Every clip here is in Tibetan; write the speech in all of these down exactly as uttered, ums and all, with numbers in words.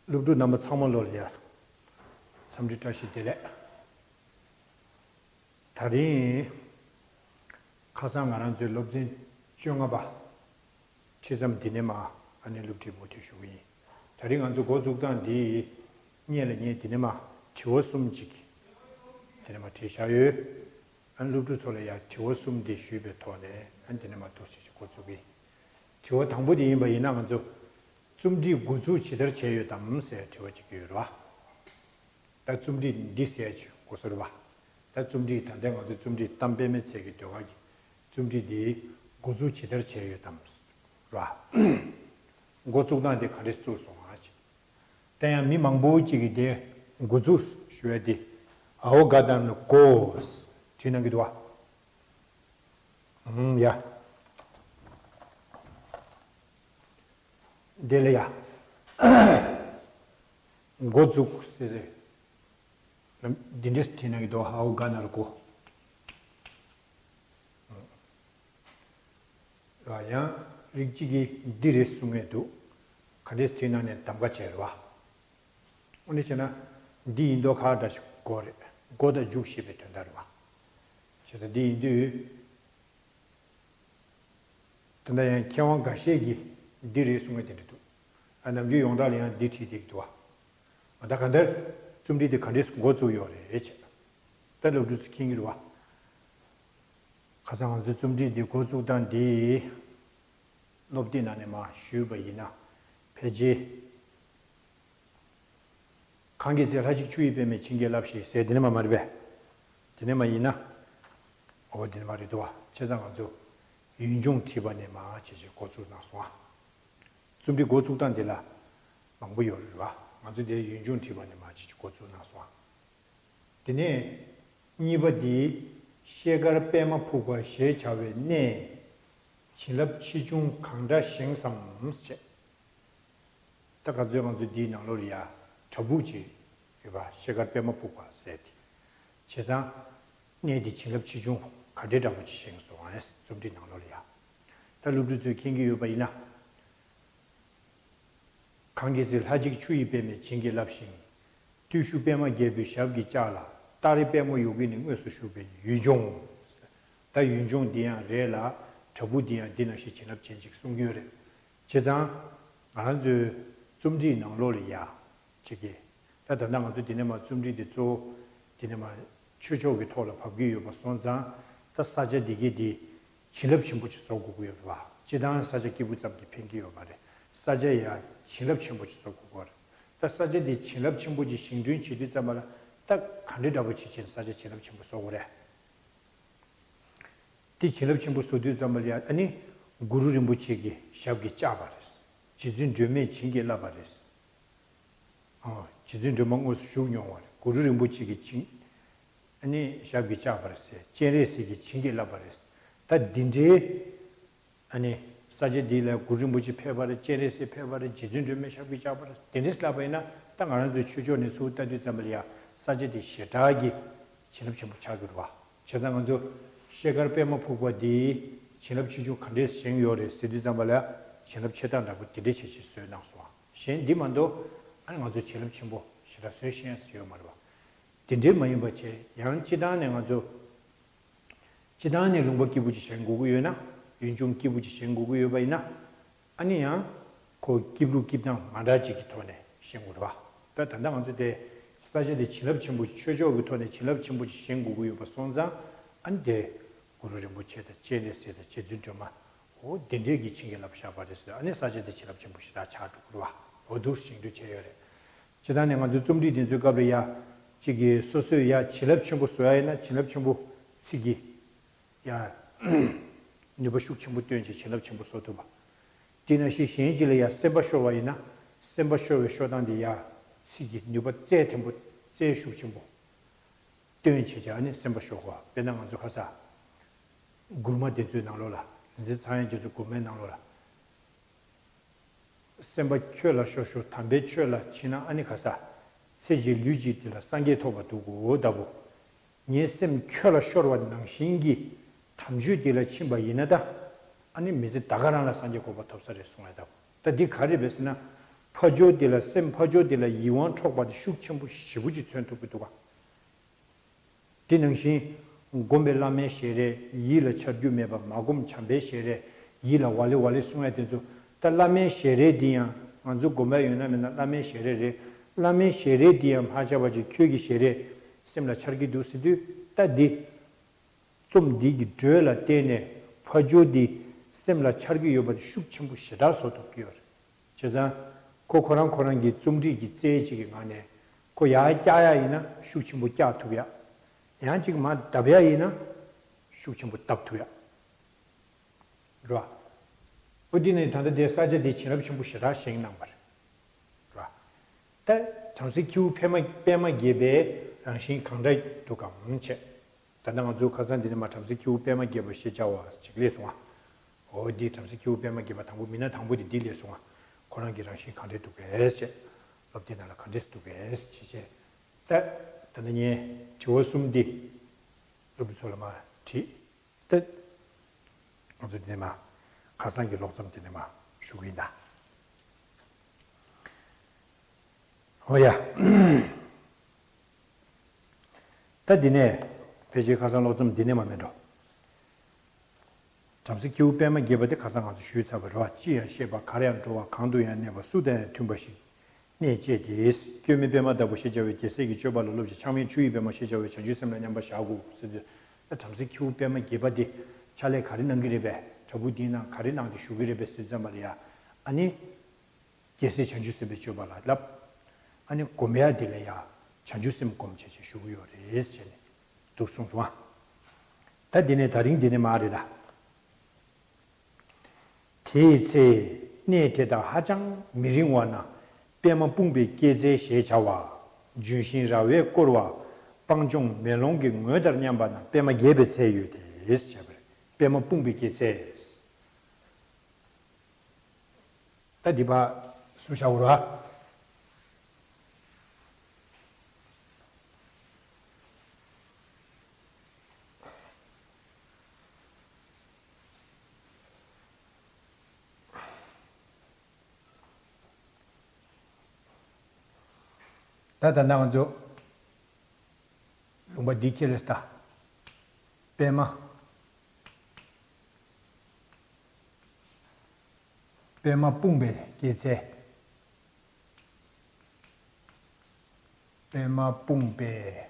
སློབ་ཕྲུག་རྣམ་པ་ཚང་མ་ལོ་ལ་ཡ། འཚམས་འདྲི་བཀྲ་ཤིས་བདེ་ལེགས། དེ་རིང་ཁ་སང་ང་རང་ཚོའི་སློབ་ཚན་བཅོ་ལྔ་པ། ཁྲིད་མཚམས་འདི་ནས་མ་ཨ་ནེ་སློབ་ཁྲིད་མུ་མཐུད་ཞུ་གི་ཡིན། དེ་རིང་ང་ཚོ་འགོ་འཛུགས་སྟངས་འདི་སྔོན་ལ་ངས་འདི་ནས་མ་དྲི་བ་གསུམ་ཅིག་འདི་ནས་མ་བྲིས་བཞག་ཡོད། ཨ་ནི་སློབ་ཕྲུག་ཚོ་ལ་ཡང་དྲི་བ་གསུམ་དེ་ཞུས་པའི་ཐོག་ནས་ཨ་ནི་དེ་ནས་མ་འདུག་སེ་ཞིག་འགོ་བཙུགས་ཀྱི། དྲི་བ་དང་པོ་དེ་ཡིན་པ་ཡིན་ན་ང་ཚོ་རྩོམ་སྒྲིག་འགོ་འཛུགས་ཇི་ལྟར་བྱས་ཡོད་དམ་ཟེར་དྲི་བ་ཅིག་ཡོད་རེད་བ། ད་རྩོམ་སྒྲིག་འདི་ཟེར་ཅིག་འགོ་སོ་རེད་བ། ད་རྩོམ་སྒྲིག་ད་ལྟ་ང་ཚོ་རྩོམ་སྒྲིག་གཏམ་དཔེ་མའི་ཚལ་གྱི་ཟློས་གར་གྱི་རྩོམ་སྒྲིག་འདི་འགོ་འཛུགས་ཇི་ལྟར་བྱས་ཡོད་དམ་རེད་བ། འགོ་བཙུགས་སྟངས་དེ་ག་འདྲས་བཙུགས་སོང་ང་ཅིག་དེ་ཡང་མི་མང་པོ་ཅིག་གིས་དེ་འགོ་འཛུགས་ཞུ་ཡ་དེ། ཨའོ་ག་དང་གོ་བྲིས་གནང་གི་འདུག་བ། ཨུམ་ཡ། དེ་ལ་ཡ། འགོ་འཛུགས་ཟེར་རེད། འདི་འདྲས་བྲིས་གནང་གི་འདུག་ཨའོ་ག་ན་རུ་གོ། ཡང་རིགས་གཅིག་གིས་འདི་རེད་གསུང་ངེས་འདུག་ག་འདྲས་བྲིས་ན་ནས་གདམ་ག་བྱས་རེད་བ། འོ་ནི་བྱས་ན། འདི་ཡིན་མདོག་ཁ་འདྲ་ཞིག་གོ་རེད། མགོ་དང་མཇུག་ཞེས་པའི་དོན་དག་རེད་བ། བྱས་ཙང་འདི་ཡིན་དུས། དེ་འདྲ་ཡང་མཁས་དབང་འགའ་ཤས་ཀྱིས་འདི་རེད་གསུང་ངེས་དེ་འདྲ་འདུག་ཨ་ནམ་རྒྱུན་ཡོངས་གྲགས་ལ་ཡང་འདི་བྲིས་བསྡད་ཀྱི་འདུག་བ། ད་གང་ལྟར། རྩོམ་སྒྲིག་དེ་ག་འདྲས་འགོ་བཙུགས་ཡོད་རེད་ཅེས། ད་སློབ་ཕྲུག་ཚོ་མཁྱེན་གྱི་རེད་བ། ཁ་སང་ང་ཚོའི་རྩོམ་སྒྲིག་འདི་འགོ་བཙུགས་སྟངས་འདི། སློབ་དེབ་ནང་ནས་མར་ཞུས་པ་ཡིན་ན། ཕལ་ཆེར། གང་གི་ཚེ་ལྷ་གཅིག་ཆུ་ཡི་པདྨས་བྱིན་གྱིས་བརླབས་ཤིང་ཟེར་དེ་ནས་མ་མ་རེད་པས། དེ་ནས་མ་ཡིན་ན། འོ་དེ་ནས་མ་རེད་འདུག་བ། བྱས་ཙང་ང་ཚོ་ཡུལ་ལྗོངས་བྲིས་པ་ནས་མར་བྱས་བྱས་འགོ་བཙུགས་གནང་སོང་ཨ། རྩོམ་སྒྲིག་འགོ་བཙུགས་སྟངས་འདི་ལ་མང་པོ་ཡོད་རེད་བ། ང་ཚོ་འདིར་ཡུལ་ལྗོངས་བྲིས་པ་ནས་མར་བྱས་བྱས་འགོ་བཙུགས་གནང་སོང་ཨ། དེ་ནས་གཉིས་པ་འདི་ཤེལ་དཀར་པདྨ་ཕུག་པ་ཞེས་བྱ་བའི་གནས། བྱིན་རླབས་ཆེ་ཆུང་གང་འདྲ་བཞེངས་སམ་ཞེས། ད་ག་ཚོད་ང་ཚོ་འདིའི་ནང་ལོགས་ལ་ཡ་བྲག་ཕུག་ཅིག་ཡོད་པ་ཤེལ་དཀར་པདྨ་ཕུག་པ་ཟེར་ཏེ། བྱས་ཙང་། གནས་འདི་བྱིན་རླབས་ཆེ་ཆུང་ག་འདྲའི་འདྲ་པོ་ཅིག་བཞེངས་སོང་ཨ་ནི་རྩོམ་སྒྲིག་ནང་ལོགས་ལ་ཡ། ད་སློབ་ཕྲུག་ཚོས་མཁྱེན་གྱི་ཡོད་པ་ཡིན་ན། གང་གི་ཚེ་ལྷ་གཅིག་ཆུ་ཡི་པདྨས་བྱིན་གྱིས་བརླབས་ཤིང་། བརྟུལ་ཞུགས་པད་མ་རྒྱས་པའི་ཞབས་ཀྱི་ལྕགས་ལ། སྟ་རེ་པད་མོ་ཡུག་གེ་ནི་དངོས་སུ་བཞུགས་པའི་ཡུལ་ལྗོངས། ད་ཡུལ་ལྗོངས་འདི་ཡང་རེད་ལ། བྲག་ཕུག་འདི་ཡང་འདི་ནང་བཞིན་བྱིན་རླབས་ཅན་ཅིག་གསུང་གི་ཡོད་རེད། བྱས་ཙང་། ང་རང་ཚོའི་རྩོམ་སྒྲིག་ནང་ལོགས་ལ་ཡ། ཅིག་གི། ད་ད་ལྟ་ང་ཚོ་འདི་ནས་མར་རྩོམ་སྒྲིག་འདི་གཙོ་བོ། འདི་ནས་མར་ཆོས་ཕྱོགས་ཀྱི་ཐོག་ལ་བབས་ཀྱི་ཡོད་པ་སོང་ཙང་། ད་ས་ཆ་འདི་གི་འདི། བྱིན་རླབས་ཆེན་པོ་ཅིག་བཟོ་དགོས་ཀྱི་ཡོད་རེད་བ། སྤྱིར་བཏང་ས་ཆ་སྐྱིད་པོ་ཙམ་གྱིས་ཕན་གྱི་ཡོད་མ་རེད། ས་ཆ་ཡ་བྱིན་རླབས་ཆེན་པོ་ཅིག་བཟོ་དགོས་ཀྱི་ཡོད་རེད། ད་ས་ཆ་འདི་བྱིན་རླབས་ཆེན་པོ་ཅིག་བཞེངས་སྐྲུན་བྱེད་དུས་ཙམ་པ་ལ། ད་ག་འདྲ་འདྲ་པོ་བྱེད་བྱེད་ས་ཆ་བྱིན་རླབས་ཆེན་པོ་བཟོ་དགོས་རེད། དེ་བྱིན་རླབས་ཆེན་པོ་བཟོ་དུས་ཙམ་པ་ལ་ཡ་ཨ་ནི། གུ་རུ་རིན་པོ་ཆེ་གི་ཞབས་ཀྱིས་བཅགས་པ་རེད། རྗེ་བཙུན་སྒྲོལ་མས་བྱིན་གྱིས་བརླབས་པ་རེད། ཨོ། རྗེ་བཙུན་སྒྲོལ་མ་དངོས་སུ་བཞུགས་མྱོང་བ་རེད། གུ་རུ་རིན་པོ་ཆེ་གིས་བྱིན། ཨ་ནི་ཞབས་ཀྱིས་བཅགས་པ་རེད་ཟེར། སྤྱན་རས་གཟིགས་ཀྱིས་བྱིན་གྱིས་བརླབས་པ་རེད། ད་འདི་འདྲའི། ཨ་ནི། ས་ཆ་འདི་ལ་གུ་རུ་རིན་པོ་ཆེ་ཕེབས་པ་རེད། སྤྱན་རས་གཟིགས་ཕེབས་པ་རེད། རྗེ་བཙུན་སྒྲོལ་མའི་ཞབས་ཀྱིས་བཅགས་པ་རེད། དེ་འདྲས་ལབ་པ་ཡིན་ན། ད་ང་རང་ཚོའི་ཆོས་ཕྱོགས་ནས་ཚུར་ལྟ་དུས་ཙམ་པ་ལ་ཡ། ས་ཆ་འདི་ཞེ་དྲག་གི་བྱིན་རླབས་ཆེན་པོ་ཆགས་ཀྱི་རེད་བ། བྱས་ཙང་ང་ཚོ་ཤེལ་དཀར་པདྨ་ཕུག་པ་འདིའི་བྱིན་རླབས་ཆེ་ཆུང་ག་འདྲས་བཞེངས་ཡོད་རེད་ཟེར་དུས་ཙམ་པ་ལ། བྱིན་རླབས་ཆེ་སྟངས་འདྲ་པོ་དེ་འདྲས་བྱས་བྱས་བཟོས་གནང་སོང་བ། གཞན་འདི་མ་གཏོགས། ཨ་ནི་ང་ཚོ་བྱིན་རླབས་ཆེན་པོ་ཞེ་དྲག་བཟོས་ཤེས་ཡ་ཡོད་མ་རེད་བ། དེ་འདྲའི་མ་ཡིན་པ་བྱས་ཡང་སྤྱི་བཏང་ནས་ང་ཚོ། སྤྱི་བཏང་ནས་ལུང་པ་སྐྱིད་པོ་ཅིག་བཞེངས་དགོས་ཀྱི་ཡོད་ན། ཡུལ་ལྗོངས་སྐྱིད་པོ་ཅིག་བཞེངས་དགོས་ཀྱི་ཡོད་པ་ཡིན་ན། ཨ་ནི་ཡང་། ཁོ་སྐྱིད་ལུགས་སྐྱིད་སྟངས་མ་འདྲ་ཅིག་གི་ཐོག་ནས་བཞེངས་དགོས་རེད་བ། ད་ད་ལྟ་ང་ཚོ་དེ། ས་ཆ་དེ་བྱིན་རླབས་ཆེན་པོ་ཆོས་ཕྱོགས་ཀྱི་ཐོག་ནས་བྱིན་རླབས་ཆེན་པོ་ཅིག་བཞེངས་དགོས་ཀྱི་ཡོད་པ་སོང་ཙང་། ཨ་ནི་དེ། གུ་རུ་རིན་པོ་ཆེ་དང་སྤྱན་རས་གཟིགས་དང་རྗེ་བཙུན་སྒྲོལ་མ། འོ་དེ་འདྲས་ཀྱི་བྱིན་གྱིས་བརླབས་བཞག་པ་རེད་ཟེར། ཨ་ནི་ས་ཆ་དེ་བྱིན་རླབས་ཆེན་པོ་ཞེ་དྲག་ཆགས་འགྲོ་གི་རེད་བ། འོ་འདུག་བཞེངས་སྐྲུན་བྱས་ཡོད་རེད། སྤྱིར་བཏང་ནས་ང་ཚོའི་རྩོམ་སྒྲིག་དེ་ཚོའི་སྐབས་ལ་ཡ། གཅིག་གིས་སོ་སོས་ཡ་བྱིན་རླབས་ཆེན་པོ་བཟོ་ཡ་ཡིན་ན་བྱིན་རླབས་ཆེན་པོ། ཚིག་གི། ཡ། ནུས་པ་ཤུགས་ཆེན་པོ་བཏོན་བྱས་བྱིན་རླབས་ཆེན་པོ་བཟོ་ཐུབ་པ། དེ་ནང་བཞིན་གཞན་གཅིག་ལ་ཡ་སེམས་པ་ཤོར་བ་ཡིན་ན། སེམས་པ་ཤོར་བའི་ཤོར་སྟངས་དེ་ཡ། ཚིག་གི་ནུས་པ་རྩལ་ཐེན་པོ། རྩལ་ཤུགས་ཆེན་པོ། བཏོན་བྱས་བྱས་ཨ་ནི་སེམས་པ་ཤོར་དགོས། དཔེར་ན་ང་ཚོ་ཁ་ས། མགུར་མ་དེ་ཚོའི་ནང་ལོགས་ལ། རིག་འཛིན་ཚངས་དབྱངས་རྒྱ་མཚོ་མགུར་མའི་ནང་ལོགས་ལ། སེམས་པ་ཁྱོད་ལ་ཤོར་ཤོར་དམ་པའི་ཆོས་ལ་ཕྱིན་ན་ཨ་ནི་ཁ་ས། ཚེ་གཅིག་ལུས་གཅིག་འདི་ལ་སངས་རྒྱས་ཐོབ་པ་འདུག་གོ་ལྟ་བུ། ངའི་སེམས་ཁྱོད་ལ་ཤོར་བ་ནང་བཞིན་གྱི་དམ་ཆོས་འདི་ལ་ཕྱིན་པ་ཡིན་ན་ད། ཨ་ནི་མི་ཚེ་ད་ག་རང་ལ་སངས་རྒྱས་གོ་འཕང་ཐོབ་ས་རེད་གསུངས་ཡ་ལྟ་བུ། ད་འདི་ག་རེ་རེད་ཟེར་ན། ཕ་ཇོ་འདི་ལ་སེམས་ཕ་ཇོ་འདི་ལ་ཡིད་དབང་འཕྲོག་པ་དེ་ཤུགས་ཆེན་པོ་ཞེ་པོ་ཅིག་མཚོན་ཐུབ་ཀྱི་འདུག་ག། དེ་ནང་བཞིན་བསྒོམས་པའི་བླ་མའི་ཞལ་རས་ཡིད་ལ་འཆར་རྒྱུ་མེད་པར་མ་བསྒོམས་བྱམས་པའི་ཞལ་རས་ཡིད་ལ་ཝ་ལེ་ཝ་ལེ་གསུང་ཡ་དེ་ཚོ། ད་བླ་མའི་ཞལ་རས་འདི་ཡང་ང་ཚོ་བསྒོམ་པ་ཡོད་ན་མེད་ན་བླ་མའི་ཞལ་རས་རེད། བླ་མའི་ཞལ་རས་འདི་ཡང་མ་ཆགས་པ་ཅིག་ཁྱོད་ཀྱི་ཞལ་རས་སེམས་ལ་འཆར་གྱི་འདུག་ཟེར་དུས། ད་འདི་རྩོམ་འདི་གི་འགྲོས་ལ་བརྟེན་ནས་ཕ་ཇོ་འདི་སེམས་ལ་འཆར་གྱི་ཡོད་པ་དེ་ཤུགས་ཆེན་པོ་ཞེ་དྲག་བཟོ་ཐུབ་ཀྱི་ཡོད་རེད། བྱས་ཙང་ཁོ་ཁོ་རང་ཁོ་རང་གི་རྩོམ་རིག་གི་རྩལ་ཅིག་གི་ངང་ནས་ཁོ་ཡར་བཀྱག་ཡ་ཡིན་ན་ཤུགས་ཆེན་པོ་བཀྱག་ཐུབ་ཡ། ཡང་ཅིག་མར་བརྡབ་ཡ་ཡིན་ན་ཤུགས་ཆེན་པོ་བརྡབ་ཐུབ་ཡ། རེད་བ། འོ་འདི་ནས་ད་ལྟ་དེ་ས་ཆ་དེ་བྱིན་རླབས་ཆེན་པོ་ཞེ་དྲག་བཞེངས་གནང་བ་རེད། རེད་བ། ད་བྲམ་ཟེ་ཁྱེའུ་པདྨ་པདྨ་རྒྱས་པའི་རང་བཞིན་གང་འདྲ་འདུག་གམ་བྱས། ད་ལྟ་ང་ཚོ་ཁ་སང་འདི་ནས་མར་བྲམ་ཟེ་ཁྱེའུ་པདྨ་རྒྱས་པ་ཞེས་བྱ་བ་ཅིག་སླེབས་སོང་ང་། འོ་འདི་བྲམ་ཟེ་ཁྱེའུ་པདྨ་རྒྱས་པ་དང་པོ་མི་སྣ་དང་པོ་དེ་འདི་སླེབས་སོང་ང་། ཁོ་རང་གི་རང་བཞིན་གང་འདྲ་འདུག་གས་བྱས། སློབ་དེབ་ནང་ལ་གང་འདྲ་འདུག་གས་བྱས་བྱས། ད་ད་ལྟ་ངས་དྲི་བ་གསུམ་འདི་སློབ་ཕྲུག་ཚོ་ལ་མར་དྲིས། ཏེ། ང་ཚོ་འདི་ནས་མར་ཁ་སང་གི་ཀློག་རྩོམ་འདི་ནས་མར་ཞུ་གི་ཡིན་ད། འོ་ཡ། ད་འདི་ནས་ཕལ་ཆེར་ཁ་སང་ཀློག་རྩོམ་འདི་ནས་མར་མེད་འགྲོ། བྲམ་ཟེ་ཁྱེའུ་པདྨ་རྒྱས་པ་དེ་ཁ་སང་ང་ཚོ་ཞུས་ཚར་བ་རེད་བ། ཅི་ཡང་ཤེས་པ། གར་ཡང་འགྲོ་བ། གང་དུ་ཡང་གནས་པ། སུ་དང་ཡང་མཐུན་པ་ཞིག་གནས་བཅས་ཏེ། སྐྱོན་མེད་པདྨ་ལྟ་བུ་ཞེས་བྱ་བའི་རྒྱལ་སྲས་ཀྱི་སྤྱོད་པ་ལ་སློབ་ཅིང་། ཆགས་མེད་ཆུ་ཡི་པདྨ་ཞེས་བྱ་བའི་བྱང་ཆུབ་སེམས་ལ་མཉམ་པར་བཞག་གོ་ཟེར་དུས། ད་བྲམ་ཟེ་ཁྱེའུ་པདྨ་རྒྱས་པ་འདི་ཕྱག་ལས་ག་རེ་གནང་གི་རེད་པས། བྲག་ཕུག་འདིའི་ནང་ག་རེ་གནང་སྟེ་བཞུགས་ཀྱི་རེད་པས་ཟེར་ཙམ་པ་ལ་ཡ། ཨ་ནི། རྒྱལ་སྲས་བྱང་ཆུབ་སེམས་དཔའི་སྤྱོད་པ་ལ་བསླབ། ཨ་ནི་སྒོམ་ཡ་འདི་ལ་ཡ་བྱང་ཆུབ་སེམས་སྒོམ་བྱས་བྱས་བཞུགས་ཀྱི་ཡོད་རེད་ཟེར་ནས་འདུག་གསུངས་སོང་ཨ། ད་འདི་ནས་ད་རིང་འདི་ནས་མར་རེད་ད། དེའི་ཚེ་གནས་དེ་དག་ཧ་ཅང་མི་རིང་བ་ན། པདྨ་སྤུངས་པའི་སྐྱེད་ཚལ་ཞེས་བྱ་བ། ལྗོན་ཤིང་ར་བས་བསྐོར་བ། སྤང་ལྗོངས་མེ་ལོང་གི་ངོས་ལྟར་མཉམ་པ་ན་པདྨ་རྒྱས་པའི་ཚལ་ཡོད་དེ། ཞེས་པས་པདྨ་སྤུངས་པའི་སྐྱེད་ཚལ། ད་འདི་པ་སུ་བྱ་འུར་བ། ད་ད་ནང་ཚོ་ལུང་པ་འདི་ཁྱེར་རེ་ལྟ། པདྨ། པདྨ་སྤུངས་པའི་སྐྱེད་ཚལ། པདྨ་སྤུངས་པའི།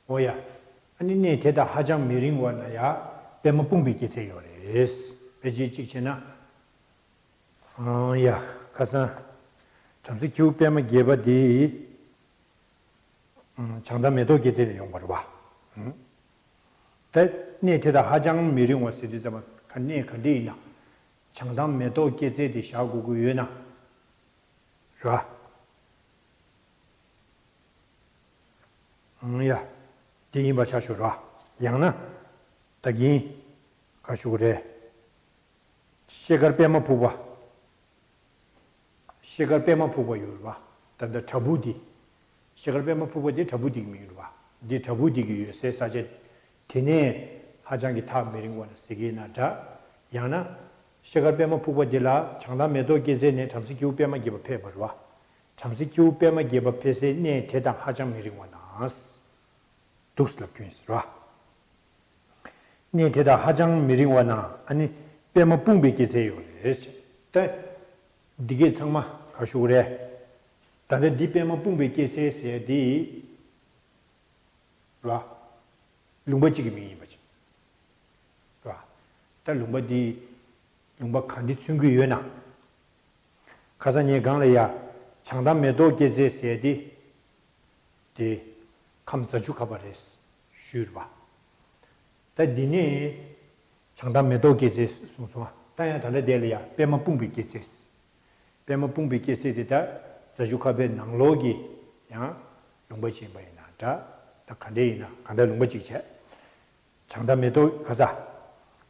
འོ་ཡ། ཨ་ནི་གནས་དེ་དག་ཧ་ཅང་མི་རིང་བ་ན་ཡ། པདྨ་སྤུངས་པའི་སྐྱེད་ཚལ་ཡོད་རེད། དཔེ་ཅིག་གཅིག་བྱས་ན། ཨང་ཡ། ཁ་སང་། བྲམ་ཟེ་ཁྱེའུ་པདྨ་རྒྱས་པ་འདི། བྱང་ཐང་མེ་ཏོག་སྐྱེད་ཚལ་ནས་ཡོང་བ་རེད་བ། ད་གནས་དེ་དག་ཧ་ཅང་མི་རིང་བ་ཟེར་དུས་ཙམ་པ་ག་གནས་ག་འདྲ་ཡིན་ན། བྱང་ཐང་མེ་ཏོག་སྐྱེད་ཚལ་དེ་བཞག་དགོས་ཀྱི་ཡོད་ན། རེད་བ། ཨང་ཡ། དེ་ཡིན་པ་ཆ་ཞུ་རེད་བ། ཡང་ན། ད་གིན། ག་ཞུ་གི་རེད། ཤེལ་དཀར་པདྨ་ཕུག་པ། ཤེལ་དཀར་པདྨ་ཕུག་པ་ཡོད་རེད་བ། ད་ལྟ་བྲག་ཕུག་འདི། ཤེལ་དཀར་པདྨ་ཕུག་པ་འདི་བྲག་ཕུག་འདི་གི་མིང་རེད་བ། འདི་བྲག་ཕུག་འདི་གི་ཡོད་སའི་ས་ཆ། དེ་ནས་ཧ་ཅང་གི་ཐག་མི་རིང་བ་ན་ཟེར་གྱི་ཡིན་ན་འདྲ། ཡང་ན། ཤེལ་དཀར་པདྨ་ཕུག་པ་འདི་ལ་བྱང་ཐང་མེ་ཏོག་སྐྱེད་ཚལ་ནས་བྲམ་ཟེ་ཁྱེའུ་པདྨ་རྒྱས་པ་ཕེབས་པ་རེད་བ། བྲམ་ཟེ་ཁྱེའུ་པདྨ་རྒྱས་པ་ཕེབས་སའི་གནས་དེ་དང་ཧ་ཅང་མི་རིང་བ་ན། འདུག་སེ་ལབ་རྒྱུ་ཡིན་ཟེར་བ། གནས་དེ་དང་ཧ་ཅང་མི་རིང་བ་ན་ཨ་ནི་པདྨ་སྤུངས་པའི་སྐྱེད་ཚལ་ཡོད་རེད་ཟེར། ད། འདི་གས་ཚང་མ་ག་ཞུ་གི་རེད། ད་ལྟ་འདི་པདྨ་སྤུངས་པའི་སྐྱེད་ཚལ་ཟེར་འདི། ར། ལུང་པ་གཅིག་གི་མིང་ཡིན་པ་ཅིག་ར། ད་ལུང་པ་འདི། ལུང་པ་ག་འདི་མཚོན་གྱི་ཡོད་ན། ཁ་སང་ངས་སྒང་ལ་ཡ། བྱང་ཐང་མེ་ཏོག་སྐྱེད་ཚལ་ཟེར་ཏེ། དེ། ཁམས་རྫ་ཆུ་ཁ་པ་རེད། ཞུས་རེད་པ། ད་འདི་ནས། བྱང་ཐང་མེ་ཏོག་སྐྱེད་ཚལ་གསུངས་སོང་ང་། ད་ཡང་ད་ལྟ་དེ་ལ་ཡ་པདྨ་སྤུངས་པའི་སྐྱེད་ཚལ། པདྨ་སྤུངས་པའི་སྐྱེད་ཚལ་དེ་ད། རྫ་ཆུ་ཁ་པའི་ནང་ལོགས་ཀྱི། ཡང་། ལུང་པ་ཅིག་ཡིན་པ་ཡིན་ན་འདྲ། ད་ག་འདྲ་ཡིན་ན་ག་འདྲ་ལུང་པ་ཅིག་བྱས། བྱང་ཐང་མེ་ཏོག་ག་ས།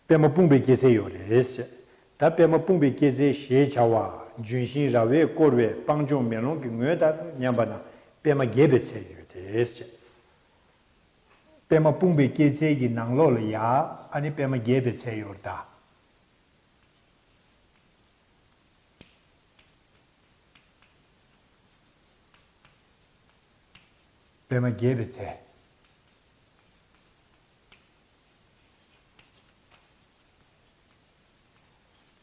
པདྨ་སྤུངས་པའི་སྐྱེད་ཚལ་ཡོད་རེད་ཟེར། ད་པདྨ་སྤུངས་པའི་སྐྱེད་ཚལ་ཞེས་བྱ་བ། ལྗོན་ཤིང་ར་བས་བསྐོར་བའི་སྤང་ལྗོངས་མེ་ལོང་གི་ངོས་ལྟར་མཉམ་པ་ན་པདྨ་རྒྱས་པའི་ཚལ་ཡོད་དེ་ཟེར། པདྨ་སྤུངས་པའི་སྐྱེད་ཚལ་གྱི་ནང་ལོགས་ལ་ཡ། ཨ་ནི་པདྨ་རྒྱས་པའི་ཚལ་ཡོད་རེད་ད། པདྨ་རྒྱས་པའི་ཚལ།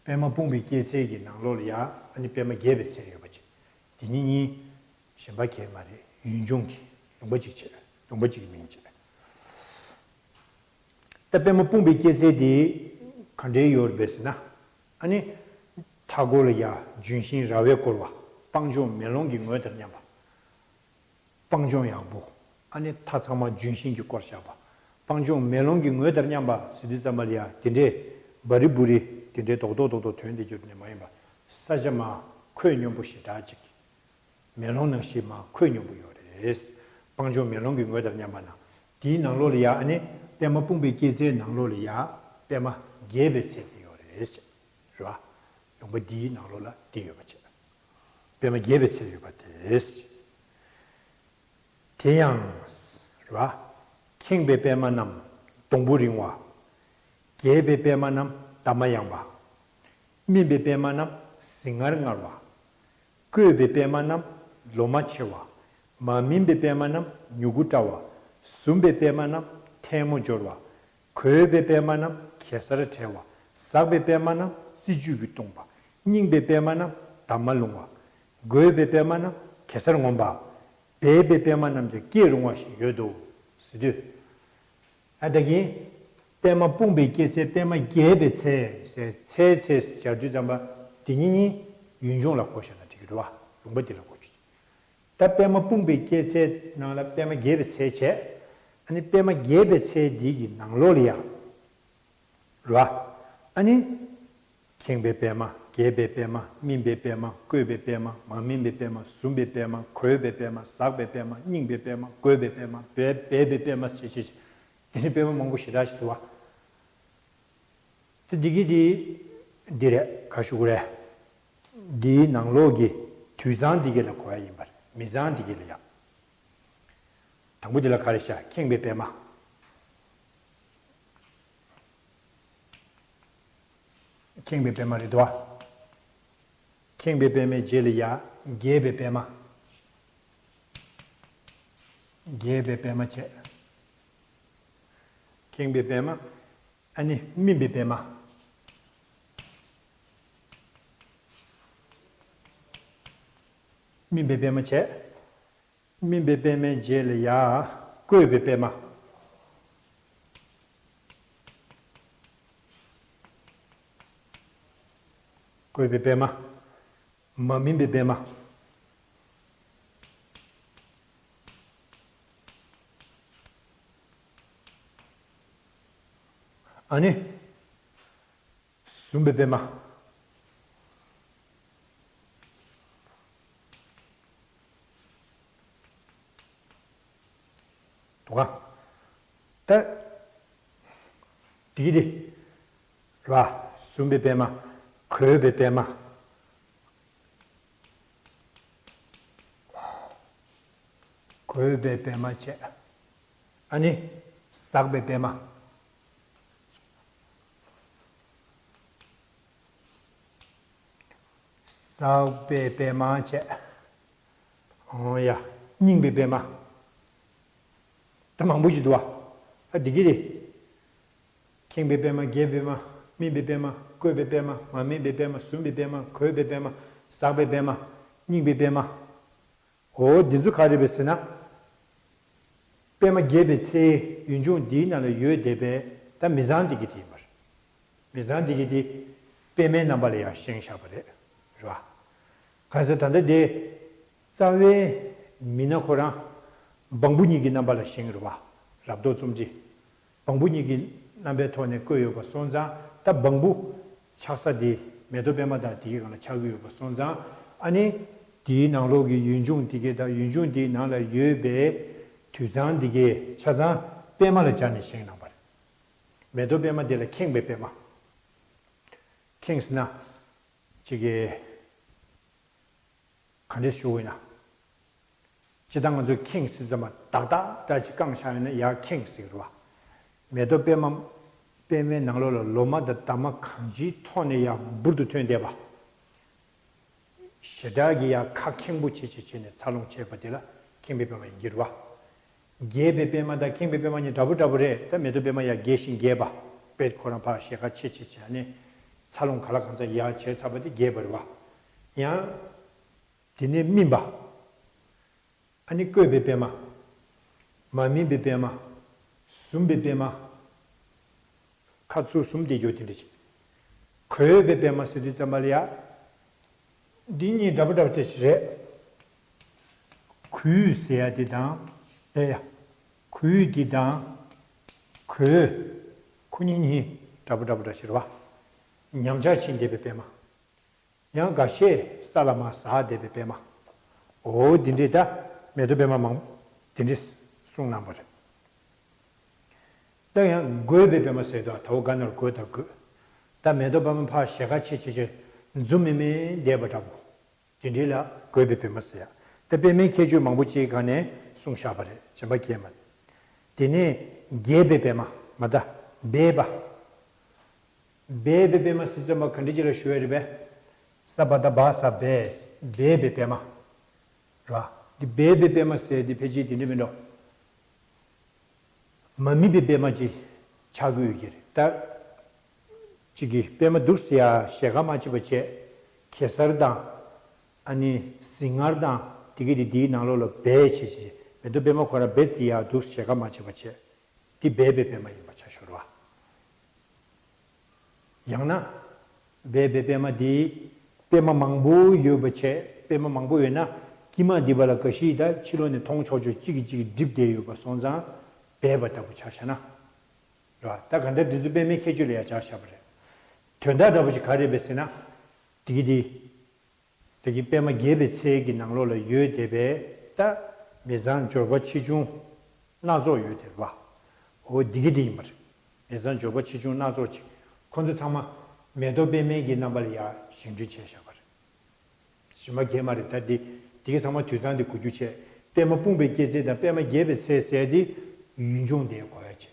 པདྨ་སྤུངས་པའི་སྐྱེད་ཚལ་གྱི་ནང་ལོགས་ལ་ཡ། ཨ་ནི་པདྨ་རྒྱས་པའི་ཚལ་ཡོད་པ་ཅིག་དེ་གཉིས་གཉིས་གཞན་པ་གས་མ་རེད། ཡུལ་ལྗོངས་ཀྱི་ལུང་པ་ཅིག་བྱས། ལུང་པ་ཅིག་གི་མིང་བྱས། ད་པདྨ་སྤུངས་པའི་སྐྱེད་ཚལ་དེ་ག་འདྲའི་ཡོད་རེད་ཟེར་ན། ཨ་ནི་མཐའ་སྐོར་ལ་ཡ་ལྗོན་ཤིང་ར་བས་བསྐོར་བ། སྤང་ལྗོངས་མེ་ལོང་གི་ངོས་དང་མཉམ་པ། སྤང་ལྗོངས་ཡག་པོ། ཨ་ནི་མཐའ་ཚང་མ་ལྗོན་ཤིང་གིས་བསྐོར་བཞག་པ། སྤང་ལྗོངས་མེ་ལོང་གི་ངོས་དང་མཉམ་པ་ཟེར་དུས་ཙམ་པ་ལ་ཡ་དེ་འདྲའི་བ་རི་བུ་རི་དེ་འདྲའི་རྡོག་རྡོག་རྡོག་རྡོག་ཐོན་བསྡད་རྒྱུ་ནི་མ་ཡིན་པ། ས་ཆ་མ་ཁོད་སྙོམས་པོ་ཞེ་དྲག་ཅིག་མེ་ལོང་ནང་བཞིན་མ་ཁོད་སྙོམས་པོ་ཡོད་རེད། སྤང་ལྗོངས་མེ་ལོང་གི་ངོས་དང་མཉམ་པ་ན། དེའི་ནང་ལོགས་ལ་ཡ། ཨ་ནི་པདྨ་སྤུངས་པའི་སྐྱེད་ཚལ་ནང་ལོགས་ལ་ཡ། པདྨ་རྒྱས་པའི་ཚལ་དེ་ཡོད་རེད། རེད་བ། ལུང་པ་འདིའི་ནང་ལོགས་ལ་འདི་ཡོད་པ་བྱས། པདྨ་རྒྱས་པའི་ཚལ་ཡོད་པ་དེ། དེ་ཡང་། རེད་བ། ཁེངས་པའི་པདྨ་རྣམས་སྡོང་པོ་རིང་བ། རྒྱས་པའི་པདྨ་རྣམས་འདབ་མ་ཡངས་པ། སྨིན་པའི་པདྨ་རྣམས་ཟིལ་དངར་མངར་བ། བཀོད་པའི་པདྨ་རྣམས་ལོ་མ་ཆེ་བ། མ་སྨིན་པའི་པདྨ་རྣམས་མྱུ་གུ་བཀྲ་བ། ཟུམ་པའི་པདྨ་རྣམས་ཐལ་མོ་སྦྱོར་བ། གོས་པའི་པདྨ་རྣམས་གེ་སར་བྲེགས་པ། ཟགས་པའི་པདྨ་རྣམས་རྩི་བཅུད་ཀྱིས་བཏུང་བ། རྙིངས་པའི་པདྨ་རྣམས་འདབ་མ་ལྷུང་བ། བགོས་པའི་པདྨ་རྣམས་གེ་སར་ངོམས་པ། སྦས་པའི་པདྨ་རྣམས་ཀྱང་སྐྱེ་རུང་བ་ཞིག་ཡོད་དོ། ཟེར་དུས། ཨ་ད་གིན། པདྨ་སྤུངས་པའི་སྐྱེད་ཚལ། པདྨ་རྒྱས་པའི་ཚལ་ཟེར། ཚལ་ཚལ་སྦྱར་དུས་ཙམ་པ། དེ་གཉིས་གཉིས་ཡུལ་ལྗོངས་ལ་གོ་བཞག་ན་འགྲིག་གི་རེད་བ། ལུང་པ་འདི་ལ་གོ་རྒྱུ། ད་པདྨ་སྤུངས་པའི་སྐྱེད་ཚལ་ནང་ལ་པདྨ་རྒྱས་པའི་ཚལ་བྱས། ཨ་ནི་པདྨ་རྒྱས་པའི་ཚལ་འདི་གི་ནང་ལོགས་ལ་ཡ། རེད་བ། ཨ་ནི། ཁེངས་པའི་པདྨ། རྒྱས་པའི་པདྨ། སྨིན་པའི་པདྨ། བཀོད་པའི་པདྨ། མ་སྨིན་པའི་པདྨ། ཟུམ་པའི་པདྨ། གོས་པའི་པདྨ། ཟགས་པའི་པདྨ། རྙིངས་པའི་པདྨ། བགོས་པའི་པདྨ། སྦས་སྦས་པའི་པདྨ་བྱས་བྱས་བྱས། དེ་ནི་པདྨ་མང་པོ་ཞེ་དྲག་ཞིག་འདུག་བ། དེ་འདི་གི་དེ་འདི་རེད། ག་ཞུ་དགོས་རེད། འདིའི་ནང་ལོགས་ཀྱི་དུད་ཚང་འདི་གི་ལ་གོ་ཡ་ཡིན་པར། མི་ཚང་འདི་གི་ལ་ཡ། དང་པོ་འདི་ལ་ག་རེ་བཞག་ཁེངས་པའི་པདྨ། ཁེངས་པའི་པདྨ་རེད་དོ། ཁེངས་པའི་པདྨའི་རྗེས་ལ་ཡ། རྒྱས་པའི་པདྨ། རྒྱས་པའི་པདྨ་བྱས། ཁེངས་པའི་པདྨ། ཨ་ནི་སྨིན་པའི་པདྨ། སྨིན་པའི་པདྨ་བྱས། སྨིན་པའི་པདྨའི་རྗེས་ལ་ཡ། བཀོད་པའི་པདྨ། བཀོད་པའི་པདྨ། མ་སྨིན་པའི་པདྨ། ཨ་ནི། ཟུམ་པའི་པདྨ། འདུག་ག་ད། འདི་འདི། ར། ཟུམ་པའི་པདྨ། གོས་པའི་པདྨ། གོས་པའི་པདྨ་བྱས། ཨ་ནི། ཟགས་པའི་པདྨ། ཟགས་པའི་པདྨ་བྱས། འོ་ཡ། རྙིངས་པའི་པདྨ། ད་མང་པོ་ཞིག་འདུག་བ། ཨ་འདི་གི་རེད། ཁེངས་པའི་པདྨ། རྒྱས་པའི་པདྨ། སྨིན་པའི་པདྨ། བཀོད་པའི་པདྨ། མ་སྨིན་པའི་པདྨ། ཟུམ་པའི་པདྨ། གོས་པའི་པདྨ། ཟགས་པའི་པདྨ། རྙིངས་པའི་པདྨ། འོ་འདི་ཚོ་ག་རེ་རེད་ཟེར་ན། པདྨ་རྒྱས་པའི་ཚལ་ཡུལ་ལྗོངས་འདིའི་ནང་ལ་ཡོད་བསྡད་པའི་ད་མི་ཚང་འདི་གི་དེ་ཡིན་པར། མི་ཚང་འདི་གི་དེ་པདྨའི་རྣམ་པ་ལ་ཡང་བཞེངས་བཞག་པ་རེད། རེད་བ། གང་ཟེར་ད་ལྟ་དེ་རྩ་བའི་མི་སྣ་ཁོ་རང་སྦང་བུ་གཉིས་ཀྱི་རྣམ་པ་ལ་བཞེངས། རེད་བ། རབ་རྟོག་བཙུམ་རྗེ། སྦང་བུ་གཉིས་ཀྱི་རྣམ་པའི་ཐོག་ནས་བཀོད་ཡོད་པ་སོང་ཙང་། ད་སྦང་བུ་ཆགས་ས་དེ་མེ་ཏོག་པད་མ་དང་དེ་གི་སྒང་ལ་ཆགས་ཀྱི་ཡོད་པ་སོང་ཙང་། ཨ་ནི་དེའི་ནང་ལོགས་ཀྱི་ཡུལ་ལྗོངས་དེ་གའི་དང་ཡུལ་ལྗོངས་དེའི་ནང་ལ་ཡོད་པའི་དུད་ཚང་དེ་གའི་ཆ་ཚང་པད་མ་ལ་སྦྱར་ནས་བཞེངས་གནང་བ་རེད། མེ་ཏོག་པད་མ་དེ་ལ་ཁེངས་པའི་པད་མ། ཁེངས་ཟེར་ན་ཅིག་གི་ག་འདྲས་ཞུ་དགོས་ན། ཇི་ལྟར་ང་ཚོས་ཁེངས་ཟེར་ཙམ་པ་ཏག་ཏག་འདྲ་ཅིག་བཀང་བཞག་ཡོད་ན་ཡར་ཁེངས་ཟེར་གི་རེད་བ། མེ་ཏོག་པད་མ། པད་མའི་ནང་ལོགས་ལ་ལོ་མ་དང་འདབ་མ་གང་ཅིའི་ཐོག་ནས་ཡར་འབུར་དུ་ཐོན་བསྡད་པ། ཞེ་དྲག་གི་ཡར་ཁ་ཁེངས་པོ་བྱེད་བྱེད་བྱས་ནས་འཚར་ལོངས་བྱས་པ་དེ་ལ་ཁེངས་པའི་པད་མ་ཡིན་གྱི་རེད་བ། རྒྱས་པའི་པད་མ་དང་ཁེངས་པའི་པད་མ་གཉིས་འདྲ་པོ་འདྲ་པོ་རེད། ད་མེ་ཏོག་པད་མ་ཡར་རྒྱས་ཤིང་རྒྱས་པ། དཔེ་ཁོ་རང་ཕར་ཞལ་དཀར་ཕྱེ་ཕྱེ་བྱས་ནས་འཚར་ལོངས་ག་ལ་གང་འཚམ་ཡར་བྱས་ཚར་བ་དེ་རྒྱས་པ་རེད་བ། ཡང་། དེ་ནས་སྨིན་པ། ཨ་ནི་བཀོད་པའི་པད་མ། མ་སྨིན་པའི་པད་མ། ཟུམ་པའི་པད་མ། ཁ་ཚུར་ཟུམ་བསྡད་རྒྱུ་དེ་འདྲ་ཅིག་གོས་པའི་པད་མ་ཟེར་དུས་ཙམ་པ་ལ་ཡ། འདི་གཉིས་འདྲ་པོ་འདྲ་པོ་དེ་ཞིག་རེད། གོས་ཟེར་ཡ་དེ་དང་། ཨེ་ཡ། གོས་དེ་དང་། གོས། ཁོ་གཉིས་གཉིས་འདྲ་པོ་འདྲ་པོ་འདྲ་ཞིག་རེད་བ། ཉམས་ཆག་ཕྱིན་བསྡད་པའི་པད་མ། ཡང་འགའ་ཤས་ས་ལ་མར་ཟག་བསྡད་པའི་པད་མ། འོ་འདི་འདྲས་ད་མེ་ཏོག་པད་མ་མང་འདི་འདྲས་གསུངས་གནང་པ་རེད། ད་ཡང་བགོས་པའི་པད་མ་ཟེར་དུས་ད་འོ་ག་ནར་བགོས་དང་བགོས། ད་མེ་ཏོག་པད་མ་ཕར་ཞལ་དཀར་ཕྱེ་ཕྱེ་ཕྱེ་འཛུམ་མེ་མེ་བསྡད་པ་འདྲ་པོ། དེ་འདྲའི་ལ་བགོས་པའི་པད་མ་ཟེར་ཡ། ད་པད་མའི་ཁྱད་ཆོས་མང་པོ་ཅིག་སྒང་ནས་གསུངས་བཞག་པ་རེད། གཞན་པ་གས་མ། དེ་ནས་རྒྱས་པའི་པད་མ་མ་ད་སྦས་པ། སྦས་པའི་པད་མ་ཟེར་ཙམ་པ་ག་འདྲ་ཅིག་ལ་ཞུ་ཡ་རེད་པས། ས་བ་ད་བ་ས་སྦས། སྦས་པའི་པད་མ། ར། འདི་སྦས་པའི་པད་མ་ཟེར་དེ་ཕལ་ཆེར་དེ་འདྲ་མིན་འགྲོ། མ་སྨིན་པའི་པད་མ་ཅིག་ཆགས་ཀྱི་ཡོད་ཀྱི་རེད་ད། གཅིག་གིས་པད་མ་འདུག་ཟེར་ཡ་ཞལ་ཁ་མ་ཕྱེ་བ་བྱས། གེ་སར་དང་། ཨ་ནི་ཟིལ་དངར་དང་དེ་གི་དེ་དེའི་ནང་ལོགས་ལ་སྦས་བྱས་བྱས་མེ་ཏོག་པད་མ་ཁོ་རང་སྦས་ཏེ་ཡ་འདུག་ཞལ་ཁ་མ་ཕྱེ་བ་བྱས། འདི་སྦས་པའི་པད་མ་ཡིན་པ་ཆ་ཤོར་བ། ཡང་ན། སྦས་པའི་པད་མ་འདི། པད་མ་མང་པོ་ཡོད་པ་བྱས། པད་མ་མང་པོ་ཡོད་ན། དཀྱིལ་མ་འདི་པ་ལ་ག་ཤི་ད་ཕྱི་ལོགས་ནས་མཐོང་ཆོག་ཆོག་གཅིག་གིས་གཅིག་སྒྲིབ་བསྡད་ཡོད་པ་སོང་ཙང་། སྦས་པ་ལྟ་བུ་ཆ་བཞག་ན། རེད་བ། ད་ག་འདྲ་འདི་ཚོ་པད་མའི་ཁྱད་ཆོས་ལ་ཡང་ཆ་བཞག་པ་རེད། དོན་དག་འདྲ་པོ་ཅིག་ག་རེ་རེད་པས་ཟེར་ན། དེ་གི་དེ། དེ་གི་པད་མ་རྒྱས་པའི་ཚལ་གྱི་ནང་ལོགས་ལ་ཡོད་བསྡད་པའི་ད། མི་ཚང་འབྱོར་པ་ཆེ་ཆུང་སྣ་ཚོགས་ཡོད་བསྡད་པ། འོ་འདི་གི་དེ་ཡིན་པ་རེད། མི་ཚང་འབྱོར་པ་ཆེ་ཆུང་སྣ་ཚོགས་ཅིག་ཁོ་ཚོ་ཚང་མ་མེ་ཏོག་པད་མའི་གི་རྣམ་པ་ལ་ཡ་བཞེངས་སྐྲུན་བྱས་བཞག་པ་རེད། གཞན་པ་གས་མ་རེད། ད་འདི་འདི་གི་ཚང་མ་དུད་ཚང་འདི་གོ་རྒྱུ་བྱས། པད་མ་སྤུངས་པའི་སྐྱེད་ཚལ་དང་པད་མ་རྒྱས་པའི་ཚལ་ཟེར་ཏེ་ཡུལ་ལྗོངས་དེ་གོ་ཡ་བྱས།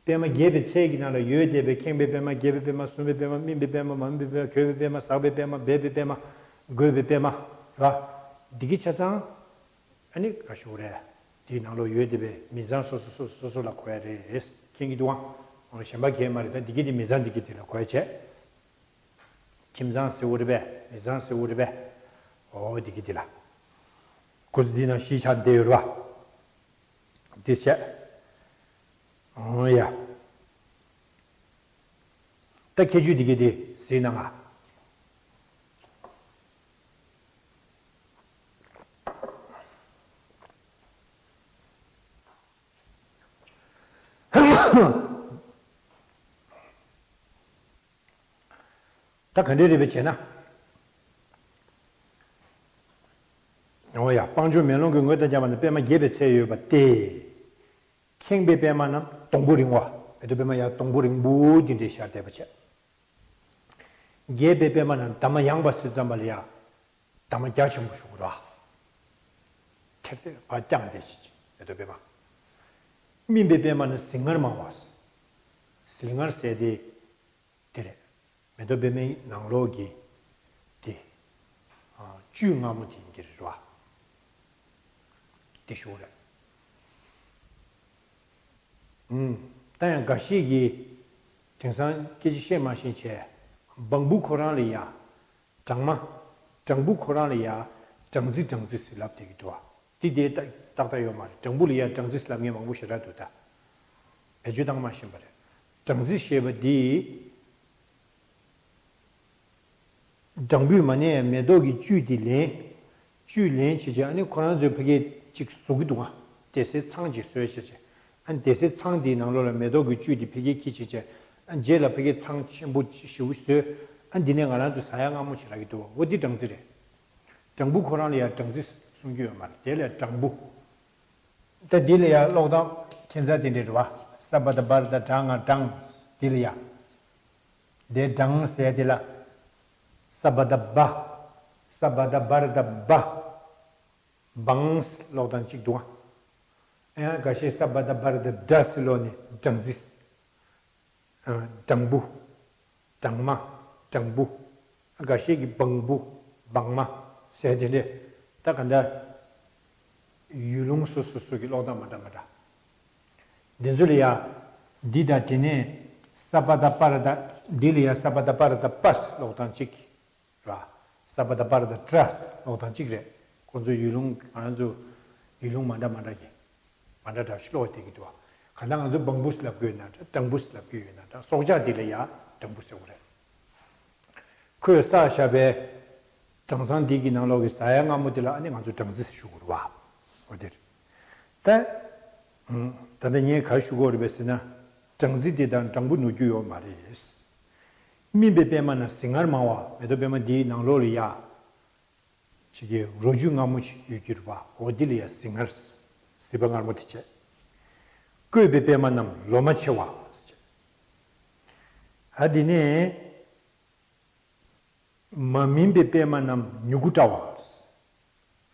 པད་མ་རྒྱས་པའི་ཚལ་གྱི་ནང་ལ་ཡོད་བསྡད་པའི་ཁེངས་པའི་པད་མ། རྒྱས་པའི་པད་མ། ཟུམ་པའི་པད་མ། སྨིན་པའི་པད་མ། མ་སྨིན་པའི་པད་མ། གོས་པའི་པད་མ། ཟག་པའི་པད་མ། སྦས་པའི་པད་མ། བགོས་པའི་པད་མ། ར། འདི་གི་ཆ་ཚང་། ཨ་ནི་ག་ཞུ་རེད། དེའི་ནང་ལོགས་ཡོད་བསྡད་པའི་མི་ཚང་སོ་སོ་སོ་སོ་སོ་སོ་ལ་གོ་ཡ་རེད། མཁྱེན་གྱི་འདུག་ཨང་། འོ་གཞན་པ་གས་མ་རེད། ད་འདི་གི་དེ་མི་ཚང་འདི་གི་དེ་ལ་གོ་ཡ་བྱས། ཁྱིམ་ཚང་ཟེར་བ་རེད་པས། མི་ཚང་ཟེར་བ་རེད་པས། འོ་འདི་གི་འདི་ལ། ཁོ་ཚོ་འདི་ནང་གཞིས་ཆགས་བསྡད་ཡོད་རེད་པ། འདི་བཤད། འོ་ཡ། ད་ཁྱད་ཆོས་འདི་གི་འདི་ཟེར་ན་ང་། ད་ག་འདྲས་རེད་པས་བྱས་ན། འོ་ཡ། སྤང་ལྗོངས་མེ་ལོང་གི་ངོས་དང་འཇམ་པ་ན་པད་མ་རྒྱས་པའི་ཚལ་ཡོད་པ་སྟེ། ཁེངས་པའི་པད་མ་རྣམས་སྡོང་པོ་རིང་བ། མེ་ཏོག་པད་མ་ཡ་སྡོང་པོ་རིང་པོ་འདི་འདྲས་ཤར་བསྡད་པ་བྱས། རྒྱས་པའི་པད་མ་རྣམས་འདབ་མ་ཡངས་པ་ཟེར་ཙམ་པ་ལ་ཡ། འདབ་མ་རྒྱ་ཆེན་པོ་ཞིག་ར། ཐེར་ཐེར་ཕར་བརྐྱངས་བསྡད་ཅིག་མེ་ཏོག་པད་མ། སྨིན་པའི་པད་མ་ནི་ཟིལ་དངར་མང་བ། ཟིལ་དངར་ཟེར་དེ། དེ་རེད། མེ་ཏོག་པད་མའི་ནང་ལོགས་ཀྱི་དེ། ཨ། བཅུད་མངར་མོ་དེ་ཡིན་གྱི་རེད་བ། དེ་ཞུ་རེད། ཨུམ། ད་ཡང་འགའ་ཞིག་གིས་དེང་སང་སྐད་ཆ་བཤད་མ་ཤེས་བྱས། སྦྲང་བུ་ཁོ་རང་ལ་ཡ། སྦྲང་མ། སྦྲང་བུ་ཁོ་རང་ལ་ཡ། སྦྲང་རྩི་སྦྲང་རྩི་ཟེར་ལབ་བསྡད་ཀྱི་འདུག་བ། དེ་དེ་ཏག་ཏག་ཡོད་མ་རེད། སྦྲང་བུ་ལ་ཡ་སྦྲང་རྩི་ཟེར་ལབ་མཁན་མང་པོ་ཞེ་དྲག་འདུག་ད། བེད་སྤྱོད་བཏང་མ་ཤེས་པ་རེད། སྦྲང་རྩི་ཞེས་པ་འདི། སྦྲང་བུས་མ་ནས་མེ་ཏོག་གི་བཅུད་དེ་ལེན། བཅུད་ལེན་བྱེད་བྱེད་ཨ་ནི་ཁོ་རང་ཚོའི་ཕ་གིར་ཅིག་བཟོ་གི་འདུག་ཨ། སྡེར་སའི་ཚང་ཅིག་བཟོས་བྱས་བྱས། ཨ་ནི་སྡེར་སའི་ཚང་དེའི་ནང་ལོགས་ལ་མེ་ཏོག་གི་བཅུད་དེ་ཕ་གིར་འཁྱེར་བྱས་བྱས། ཨ། རྗེས་ལ་ཕ་གིར་ཚང་ཆེན་པོ་ཞེ་པོ་བཟོས། ཨ། འདི་ནས་ང་རང་ཚོ་ཟ་ཡ་མངར་མོ་ཞིག་རག་གི་འདུག་བ། འོ་འདི་སྦྲང་རྩི་རེད། སྦྲང་བུ་ཁོ་རང་ལ་ཡང་སྦྲང་རྩི་གསུང་རྒྱུ་ཡོད་མ་རེད། དེ་ལས་སྦྲང་བུ། ད་འདི་ལ་ཡང་ཀློག་སྟངས་ཁྱད་མཚར་དེ་འདྲ་རེད་བ། ས་བ་ད་བར་ད་སྦྲང་ང་སྦྲང་། འདི་ལ་ཡང་། དེ་སྦྲང་ཟེར་དེ་ལ། ས་བ་ད་བ། ས་བ་ད་བར་ད་བ། བང་ལོག་དང་གཅིག་འདུག་ཨ། ཡང་འགའ་ཤས་ས་བ་ད་བར་ད་སྦྲ་ཟེར་ལོག་ནས་སྦྲང་རྩི། སྦྲང་བུ། སྦྲང་མ། སྦྲང་བུ། འགའ་ཤས་ཀྱིས་བང་བུ། བང་མ། ཟེར་དེ་འདྲས། ད་ག་འདྲ། ཡུལ་ལུང་སོ་སོ་སོ་གི་ཀློག་སྟངས་མ་འདྲ་མ་འདྲ། འདི་ཚོ་ལ་ཡ། འདི་དང་དེ་ནས། ས་བ་ད་པ་ར་ད། འདི་ལ་ཡ་ས་བ་ད་པ་ར་ད་པ་ལོག་སྟངས་གཅིག་ར། ས་བ་ད་པ་ར་ད་ཏྲ་ལོག་སྟངས་གཅིག་རེད། ཁོང་ཚོ་ཡུལ་ལུང་ང་རང་ཚོ་ཡུལ་ལུང་མ་འདྲ་མ་འདྲ་གི་མ་འདྲ་འདྲ་ཞིག་ཀློག་བསྡད་ཀྱི་འདུག་ག་ད་ང་ཚོ་བང་བུ་ཟེར་ལབ་ཀྱི་ཡོད་ན་འདྲ། སྦྲང་བུ་ཟེར་ལབ་ཀྱི་ཡོད་ན་འདྲ། སྲོག་ཆགས་འདི་ལ་ཡ་སྦྲང་བུ་ཟེར་བ་རེད། ཁོས་བསགས་བཞག་པའི་སྦྲང་ཚང་འདི་གི་ནང་ལོགས་ཀྱི་ཟ་ཡ་མངར་མོ་དེ་ལ་ཨ་ནི་ང་ཚོ་སྦྲང་རྩི་ཟེར་ཞུ་དགོས་རེད་བ། འོ་དེ་རེད། ད། ད་ལྟ་ངས་ག་རེ་ཞུ་དགོས་རེད་པས་ཟེར་ན། སྦྲང་རྩི་དེ་དང་སྦྲང་བུ་ནོར་རྒྱུ་ཡོད་མ་རེད། སྨིན་པའི་པད་མ་ན་ཟིལ་དངར་མང་བ། མེ་ཏོག་པད་མ་འདིའི་ནང་ལོགས་ལ་ཡ། ཅིག་གི་རོ་བཅུད་མངར་མོ་ཞིག་ཡོད་ཀྱི་རེད་བ། འོ་འདི་ལ་ཡ་ཟིལ་དངར། ཟིལ་པ་མངར་མོ་དེ་བྱས། བཀོད་པའི་པད་མ་རྣམས་ལོ་མ་ཆེ་བ། ཨ་འདི་ནས། མ་སྨིན་པའི་པད་མ་རྣམས་མྱུ་གུ་བཀྲ་བ།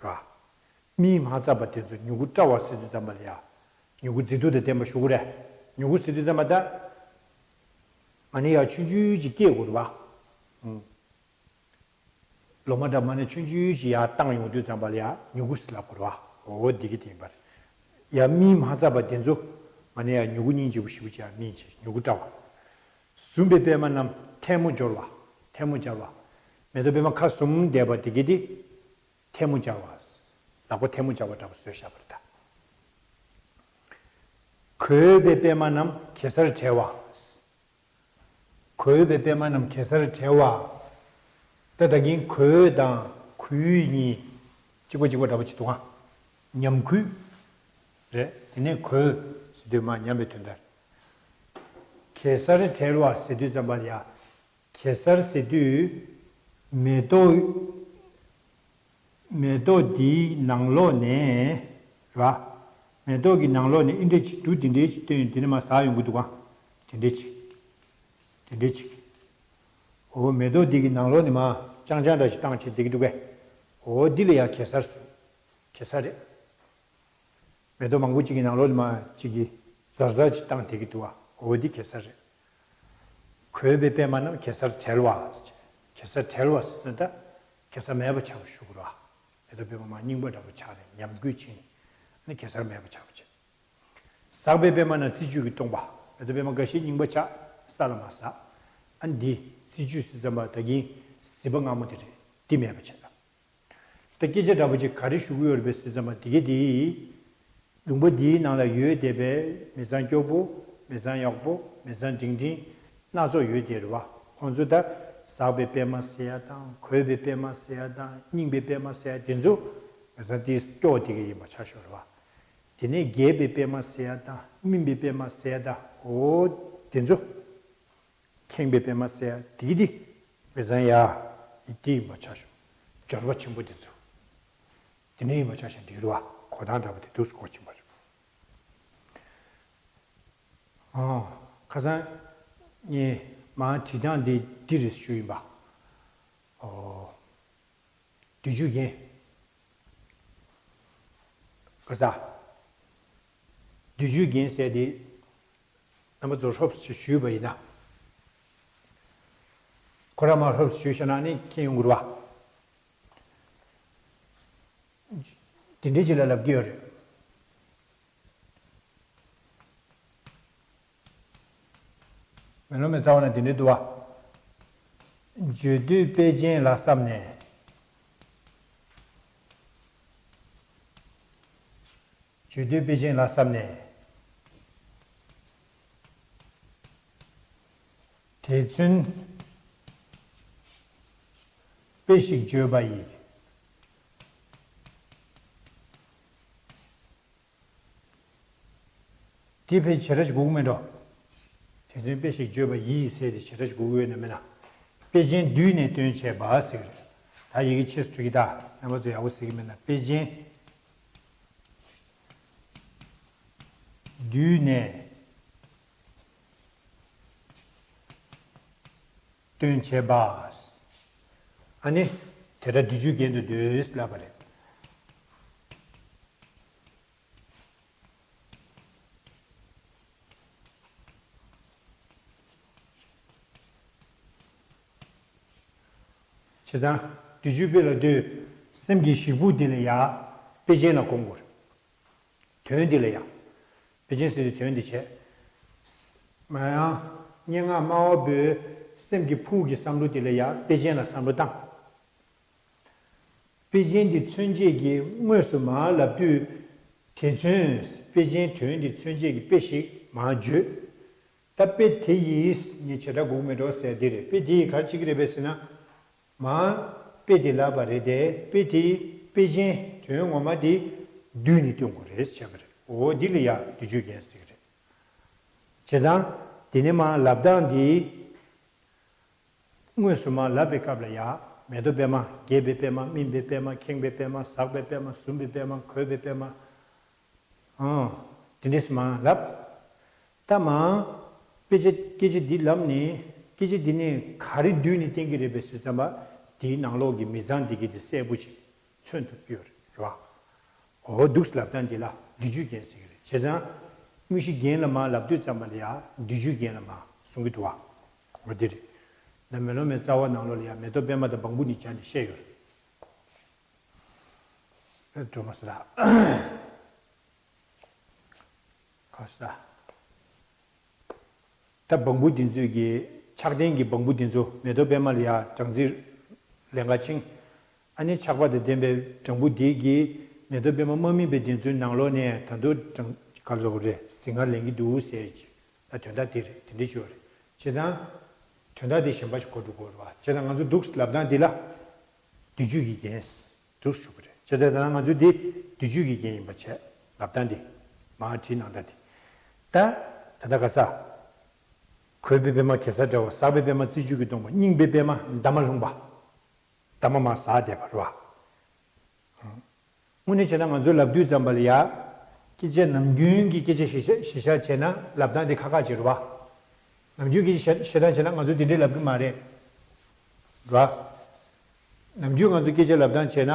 ར། སྨིན་མ་ཚར་བ་དེ་ཚོ་མྱུ་གུ་བཀྲ་བ་ཟེར་དུས་ཙམ་པ་ལ་ཡ། མྱུ་གུ་མཛེས་སྡུག་དང་ལྡན་པ་ཞུ་གི་རེད། མྱུ་གུ་ཟེར་དུས་ཙམ་པ་ད། ང་ནི་ཡ་ཆུང་ཆུང་ཅིག་སྐྱེས་དགོས་རེད་བ། ཨུ། ལོ་མ་འདྲ་མ་ནས་ཆུང་ཆུང་ཞིག་ཡར་བཏང་ཡོང་དུས་ཙམ་པ་ལ་ཡ་མྱུ་གུ་ཟེར་ལབ་དགོས་རེད་བ། འོ་འདི་གི་དེ་ཡིན་པ་རེད། ཡ་སྨིན་མ་ཚར་བ་དེ་ཚོ་ང་ནི་ཡ་མྱུ་གུ་སྙིང་རྗེ་པོ་ཞེ་པོ་ཅིག་ཡ་སྨིན་བྱས་མྱུ་གུ་བཀྲ་བ། ཟུམ་པའི་པད་མ་རྣམས་ཐལ་མོ་སྦྱོར་བ། ཐལ་མོ་སྦྱར་བ། མེ་ཏོག་པད་མ་ཁ་ཟུམ་བསྡད་པ་དེ་གི་དེ། ཐལ་མོ་སྦྱར་བ། ལག་པ་ཐལ་མོ་སྦྱར་བ་འདྲ་པོ་བཟོས་བཞག་པ་རེད་ད། གོས་པའི་པད་མ་རྣམས་གེ་སར་བྲལ་བ། གོས་པའི་པད་མ་རྣམས་གེ་སར་བྲལ་བ། ད་ད་གིན་གོས་དང་གོས་གཉིས་གཅིག་པ་གཅིག་པ་འདྲ་པོ་ཅིག་འདུག་ག་ཉམས་གོས་རེད། དེ་ནས་གོས་ཟེར་དུས་མ་ཉམས་པའི་དོན་དག་གེ་སར་བྲལ་བ་ཟེར་དུས་ཙམ་པ་ལ་ཡ། གེ་སར་ཟེར་དུས། མེ་ཏོག་མེ་ཏོག་འདིའི་ནང་ལོགས་ནས། ར། མེ་ཏོག་གི་ནང་ལོགས་ནས་ཨིན་འདྲ་ཅིག་འབྲུ་འདི་འདྲའི་ཅིག་བཏོན། དེ་ནས་མར་ཟག་ཡོང་གི་འདུག་ག་དེ་འདྲའི་ཅིག་དེ་འདྲའི་ཅིག་འོ་མེ་ཏོག་འདི་གི་ནང་ལོགས་ནས་མར་ཅང་ཅང་འདྲ་ཞིག་བཏང་བྱས་བསྡད་ཀྱི་འདུག་གས། འོ་འདི་ལ་ཡ་གེ་སར་ཟེར། གེ་སར་རེད། མེ་ཏོག་མང་པོ་ཅིག་གི་ནང་ལོགས་ལ་མར་ཅིག་གིས་ཟར་ཟར་ཅིག་བཏང་བསྡད་ཀྱི་འདུག་ག་འོ་འདི་གེ་སར་རེད། གོས་པའི་པད་མ་རྣམས་གེ་སར་བྲལ་བ། གེ་སར་བྲལ་བ་ཟེར་དུས་ད་གེ་སར་མེད་པ་ཆགས་པ་ཞུ་དགོས་རེད་བ། མེ་ཏོག་པད་མ་མར་རྙིང་པ་འདྲ་པོ་ཆགས་ནས་ཉམས་གོས་ཕྱིན། ཨ་ནི་གེ་སར་མེད་པ་ཆགས་པ་བྱས། ཟག་པའི་པད་མ་རྣམས་རྩི་བཅུད་ཀྱིས་སྟོང་པ། མེ་ཏོག་པད་མ་འགའ་ཤས་རྙིང་པ་ཆགས་ས་ལ་མར་ཟག་ཨ་ནི་འདི་རྩི་བཅུད་ཟེར་ཙམ་པ་ད་གིན་ཟིལ་པ་མངར་མོ་དེ་རེད། འདི་མེད་པ་བྱས་ད། ད་སྐད་ཆ་འདྲ་པོ་ཅིག་ག་རེ་ཞུ་གི་ཡོད་རེད་པས་ཟེར་ཙམ་པ་འདི་གི་འདི། ལུང་པ་འདིའི་ནང་ལ་ཡོད་བསྡད་པའི་མི་ཚང་སྐྱོ་པོ། མི་ཚང་གཡོག་པོ། མི་ཚང་འབྲིང་འབྲིང་སྣ་ཚོགས་ཡོད་བསྡད་རེད་བ། ཁོང་ཚོ་ད་ཟག་པའི་པད་མ་ཟེར་ཡ་དང་གོས་པའི་པད་མ་ཟེར་ཡ་དང་རྙིང་པའི་པད་མ་ཟེར་ཡ་དེ་ཚོ་མི་ཚང་དེ་སྐྱོ་བ་དེ་ག་ཡིན་པ་ཆ་ཞོག་རེད་བ། དེ་ནས་རྒས་པའི་པད་མ་ཟེར་ཡ་དང་སྨིན་པའི་པད་མ་ཟེར་ཡ་དང་འོ་དེ་ཚོ། ཁེངས་པའི་པད་མ་ཟེར་ཡ་དེ་གི་དེ། མི་ཚང་ཡ། ཡི་དེ་ཡིན་པ་ཆ་ཞོག་སྦྱོར་བ་ཆེན་པོ་དེ་ཚོ། དེ་ནས་ཡིན་པ་ཆ་ཞིང་འགྲིག་རུ་བ་གོ་སྟངས་འདྲ་པོ་དེ་འདུག་སེ་གོ་ཕྱིན་པ་རེད། ཨོ། ཁ་སང་ངས་མ་བྲིས་སྟངས་དེ་འདི་རེད་ཞུ་ཡིན་པ། ཨོ། བསྡུས་བརྗོད་རྒྱན། ག་ས། བསྡུས་བརྗོད་རྒྱན་ཟེར་དེ། རྣམ་པ་ཚོ་ཧྲོབ་ཞིག་ཞུས་པ་ཡིན་ན། ཁོ་རང་མ་ཧྲོབ་ཞུས་བཞག་ན་ནི་མཁྱེན་ཡོང་གི་རེད་བ། དེ་འདྲའི་ཅིག་ལ་ལབ་ཀྱི་ཡོད་རེད། མེ་ལོང་མའི་རྩ་བ་ན་དེ་འདྲའི་འདུག་བ། བརྗོད་འདོད་དཔེ་ཅན་ལ་བསམས་ནས། བརྗོད་འདོད་དཔེ་ཅན་ལ་བསམས་ནས། དེ་ཚུན་དཔེ་ཞིག་བརྗོད་པ་ཡི། དེ་ཕལ་ཆེར་ཞིག་དགོས་ཀྱི་མེད་འགྲོ། དེ་ཚུན་དཔེ་ཞིག་བརྗོད་པ་ཡིས་ཟེར་དེ་ཞེ་དྲག་ཞིག་དགོས་ཀྱི་ཡོད་ན་མེད་ན། དཔེ་ཅན་བསྡུས་ནས་སྟོན་བྱས་པ་ཟེར་གི་རེད། ད་ཡི་གེ་ཆེ་སུ་འགྲོ་གི་ད་རྣམ་པ་ཚོ་ཡག་པོ་གཟིགས་ཀྱི་མེད་ན། དཔེ་ཅན་བསྡུས་ནས་སྟོན་བྱས་པ། ཨ་ནི། དེ་འདྲ་བསྡུས་བརྗོད་རྒྱན་དུ་འདོད་ལབ་པ་རེད། བྱས་ཙང་། བསྡུས་བརྗོད་དཔེ་ལ་ལྟོས། སེམས་ཀྱི་ཞིག་པོ་དེ་ལ་ཡ། དཔེ་ཅན་ལ་སྒོམ་དགོས་རེད། དོན་དེ་ལ་ཡ། དཔེ་ཅན་ཟེར་དུས་དོན་དེ་བྱས། མ་ཡང་། སྙན་ངག་སྨྲ་བ་པོའི་སེམས་ཀྱི་ཕུགས་ཀྱི་བསམ་བློ་དེ་ལ་ཡ་དཔེ་ཅན་ལ་བསམ་བློ་བཏང་། དཔེ་ཅན་འདི་མཚོན་བྱེད་ཀྱི་དངོས་སུ་མར་ལབ་དུས། དེ་མཚོན་དཔེ་ཅན་དོན་འདི་མཚོན་བྱེད་ཀྱི་དཔེ་ཞིག་མར་བརྗོད། ད་དཔེ་དེ་ཡིས་ངས་བྱེ་བྲག་སྒུག་མེད་འགྲོ་ཟེར་འདི་རེད། དཔེ་དེ་ཡིས་ག་རེ་བྱེད་ཀྱི་རེད་པས་ཟེར་ན། མར་དཔེ་དེ་ལབ་པ་རེད་དེ། དཔེ་དེ་དཔེ་ཅན་དོན་ངོ་མ་དེ་བསྡུས་ནས་སྟོན་དགོས་རེད་བྱས་པ་རེད། འོ་འདི་ལ་ཡ་བསྡུས་བརྗོད་རྒྱན་ཟེར་གྱི་རེད། བྱས་ཙང་དེ་ནས་མར་ལབ་སྟངས་འདི། དངོས་སུ་མར་ལབ་པའི་སྐབས་ལ་ཡ། མེ་ཏོག་པད་མ། རྒྱས་པའི་པད་མ། སྨིན་པའི་པད་མ། ཁེངས་པའི་པད་མ། ཟག་པའི་པད་མ། ཟུམ་པའི་པད་མ། གོས་པའི་པད་མ། ཨང་། དེ་འདྲས་སུ་མར་ལབ། ད་མར། དཔེ་ཆ་སྐད་ཆ་འདི་ལབ་ནས། སྐད་ཆ་འདི་ནས་ག་རེ་བསྡུས་ནས་བསྟན་གྱི་རེད་པས་ཟེར་ཙམ་པ། དེའི་ནང་ལོགས་ཀྱི་མི་ཚང་འདི་གི་དེ་གསལ་པོ་ཅིག་མཚོན་ཐུབ་ཀྱི་ཡོད་རེད་བ། འོ་འདུག་ལབ་སྟངས་འདི་ལ་བསྡུས་བརྗོད་རྒྱན་ཟེར་གྱི་རེད། བྱས་ཙང་། དངོས་གཞི་རྒྱན་ལ་མར་ལབ་དུས་ཙམ་པ་ལ་ཡ་བསྡུས་བརྗོད་རྒྱན་ལ་མར་གསུང་གི་འདུག་བ། འོ་འདི་རེད། ད་མེ་ལོང་མའི་རྩ་བ་ནང་ལོགས་ལ་ཡ་མེ་ཏོག་པད་མ་དང་སྦྲང་བུ་གཉིས་སྦྱར་ནས་བཤད་ཡོད་རེད། སྒྲོལ་མ་ཟེར་ད། ཁ་ས། ད་སྦྲང་བུ་འདི་ཚོས་ཀྱི། ཆགས་ལྡན་གྱི་སྦྲང་བུ་འདི་ཚོ་མེ་ཏོག་པད་མ་ལ་ཡ་སྦྲང་རྩི་ལེན་ག་ཕྱིན། ཨ་ནི་ཆགས་པ་དང་ལྡན་པའི་སྦྲང་བུ་འདི་གིས་མེ་ཏོག་པད་མ་མ་སྨིན་པའི་དེ་ཚོའི་ནང་ལོགས་ནས་ད་དུང་སྦྲང་། ག་རེ་ཟེར་དགོས་རེད། ཟིལ་དངར་ལེན་གྱི་འདུག་ཟེར་གྱི། ད་དོན་དག་དེ་རེད། དེ་འདྲ་ཞིག་ཡོད་རེད། བྱས་ཙང་། དོན་དག་དེ་གཞན་པ་ཞིག་གོ་འགྲོ་དགོས་རེད་བ། བྱས་ཙང་ང་ཚོ་འདུག་ལབ་སྟངས་འདི་ལ། བསྡུས་བརྗོད་ཀྱི་རྒྱན། འདུག་ཞུ་གི་རེད། བྱས་ཙང་ད་ང་ཚོ་འདི་བསྡུས་བརྗོད་ཀྱི་རྒྱན་ཡིན་པ་བྱས། ལབ་སྟངས་འདི། མར་བྲིས་གནང་སྟངས་འདི། ད། ད་ལྟ་ག་ས། གོས་པའི་པད་མ་གེ་སར་འདྲ་བ། ཟག་པའི་པད་མ་རྩི་བཅུད་ཀྱིས་སྟོང་པ། རྙིང་པའི་པད་མ་འདབ་མ་ལྷུང་བ། འདབ་མ་མར་ཟག་བསྡད་པ་རེད་བ། དངོས་གནས་བྱས་ན་ང་ཚོས་ལབ་དུས་ཙམ་པ་ལ་ཡ། སྐད་ཆ་ནམ་རྒྱུན་གྱི་སྐད་ཆ་གཞི་བཞག་བཞི་བཞག་བྱས་ན་ལབ་སྟངས་དེ་ཁག་ཁག་ཅིག་རེད་བ། ནམ་རྒྱུན་གྱི་བཤད་བཤད་སྟངས་བྱས་ན་ང་ཚོས་དེ་འདྲས་ལབ་གི་མ་རེད། རེད་བ། ནམ་རྒྱུན་ང་ཚོས་སྐད་ཆ་ལབ་སྟངས་བྱས་ན།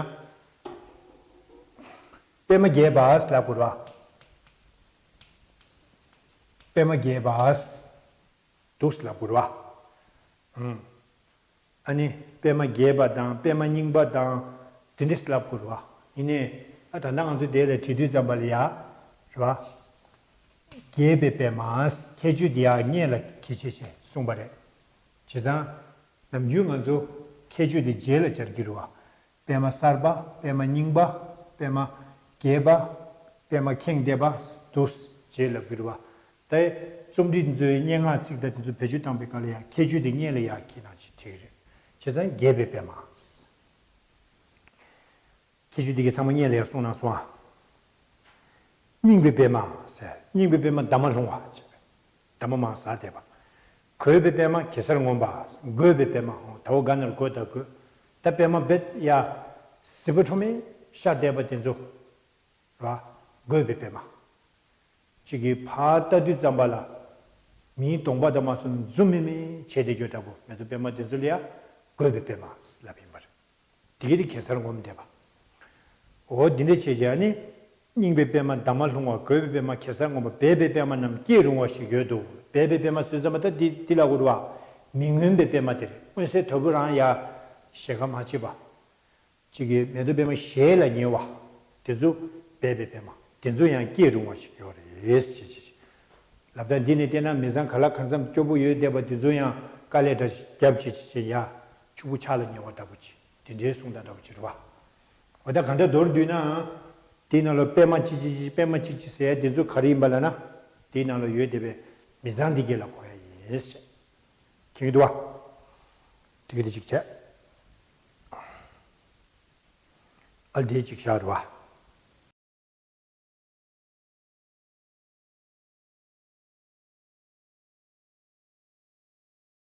པད་མ་རྒྱས་པ་ལབ་དགོས་རེད་བ། པད་མ་རྒྱས་པ། འདུག་ལབ་དགོས་རེད་བ། ཨུམ། ཨ་ནི་པད་མ་རྒྱས་པ་དང་པད་མ་རྙིང་པ་དང་དེ་འདྲས་ལབ་དགོས་རེད་བ། ཡིན་ནའི་ཨ་ད་ལྟ་ང་ཚོ་དེ་ལ་བྲིས་དུས་ཙམ་པ་ལ་ཡ། རེད་བ། རྒྱས་པའི་པད་མ། ཁྱད་ཆོས་དེ་ཡང་སྔོན་ལ་ཁྱད་ཆོས་ཞེས་གསུངས་པ་རེད། བྱས་ཙང་། ནམ་རྒྱུན་ང་ཚོ་ཁྱད་ཆོས་དེ་རྗེས་ལ་སྦྱར་གྱི་རེད་བ། པད་མ་གསར་པ། པད་མ་རྙིང་པ། པད་མ་རྒྱས་པ། པད་མ་ཁེངས་བསྡད་པ། འདུག་ཅེས་ལབ་ཀྱི་རེད་བ། ད་རྩོམ་སྒྲིག་འདི་ཚོའི་སྙན་ངག་ཚིག་དང་དེ་ཚོ་བེད་སྤྱོད་བཏང་པའི་སྐབས་ལ་ཡང་ཁྱད་ཆོས་དེ་སྔོན་ལ་ཡར་འཁྱེར་གནང་ཅིག་བྲིས་ཀྱི་རེད། བྱས་ཙང་རྒྱས་པའི་པད་མ། ཁྱད་ཆོས་འདི་གའི་ཚང་མ་སྔོན་ལ་ཡར་གསུངས་གནང་སོང་ཨ། རྙིང་པའི་པད་མ་ཟེར། རྙིང་པའི་པད་མ་འདབ་མ་ལྷུང་བ་བྱས། འདབ་མ་མར་ཟག་བསྡད་པ། གོས་པའི་པད་མ་གེ་སར་ངོམས་པ། གོས་པའི་པད་མ། ད་འོ་ག་ནར་གོས་དང་གོས། ད་པད་མ་རྦད་ཡ། ཟིལ་པ་ཁྲོ་མེ་ཤར་བསྡད་པ་དེ་ཚོ། ར། གོས་པའི་པད་མ། གཅིག་གིས་ཕར་ལྟ་དུས་ཙམ་པ་ལ། མིའི་གདོང་པ་དང་མ་སོང་འཛུམ་མེ་མེ་བྱས་བསྡད་རྒྱུ་འདྲ་པོ་མེ་ཏོག་པད་མ་དེ་ཚོ་ལ་ཡ། གོས་པའི་པད་མ་ལབ་ཡིན་པ་རེད། དེ་གི་དེ་གེ་སར་ངོམས་བསྡད་པ། འོ་འདི་འདྲ་བྱས་བྱས་ནི། རྙིང་པའི་པད་མ་འདབ་མ་ལྷུང་བ། གོས་པའི་པད་མ་གེ་སར་ངོམས་པ། སྦས་པའི་པད་མ་རྣམས་སྐྱེ་རུང་བ་ཞིག་ཡོད་དོ། སྦས་པའི་པད་མ་ཟེར་ཙམ་པ་ད་འདི་འདི་ལ་གོ་རུ་བ། མི་མངོན་པའི་པད་མ་དེ་རེད། མངོན་གསལ་དོད་པོ་རང་ཡ། ཞེ་ཁ་མ་བྱེད་པ། གཅིག་གིས་མེ་ཏོག་པད་མ་ཞལ་ལ་ཉེ་བ། དེ་ཚོ་སྦས་པའི་པད་མ། དེ་ཚོ་ཡང་སྐྱེ་རུང་བ་ཞིག་ཡོད་རེད་ཅེས་བྱས། ལབ་ད་འདི་ནས་བལྟས་ན་མི་ཚང་ག་ལ་གང་འཚམ་སྐྱོ་པོ་ཡོད་བསྡད་པ་དེ་ཚོ་ཡང་དཀའ་ལས་འདྲ་ཞིག་རྒྱབ་བྱས་བྱས་བྱས་ཡ། ཕྱུག་པོ་ཆགས་ལ་ཉེ་བ་འདྲ་པོ་ཅིག་དེ་འདྲའི་གསུང་སྟངས་འདྲ་པོ་ཅིག་རེད་བ། འོ་ད་གང་འདྲ་མདོར་བསྡུས་ན། དེའི་ནང་ལ་པད་མ་ཅི་ཅི་ཅི་པད་མ་ཅི་ཅི་ཟེར་ཡ་དེ་ཚོ་ག་རེ་ཡིན་པ་ལབ་ན། དེའི་ནང་ལ་ཡོད་བསྡད་པའི་མི་ཚང་འདི་གས་ལ་གོ་ཡ་ཡིན་ཟེར། མཁྱེན་གྱི་འདུག་བ། དེ་གི་དེ་གཅིག་བྱས། ཨ་དེ་གཅིག་བཞག་རེད་བ།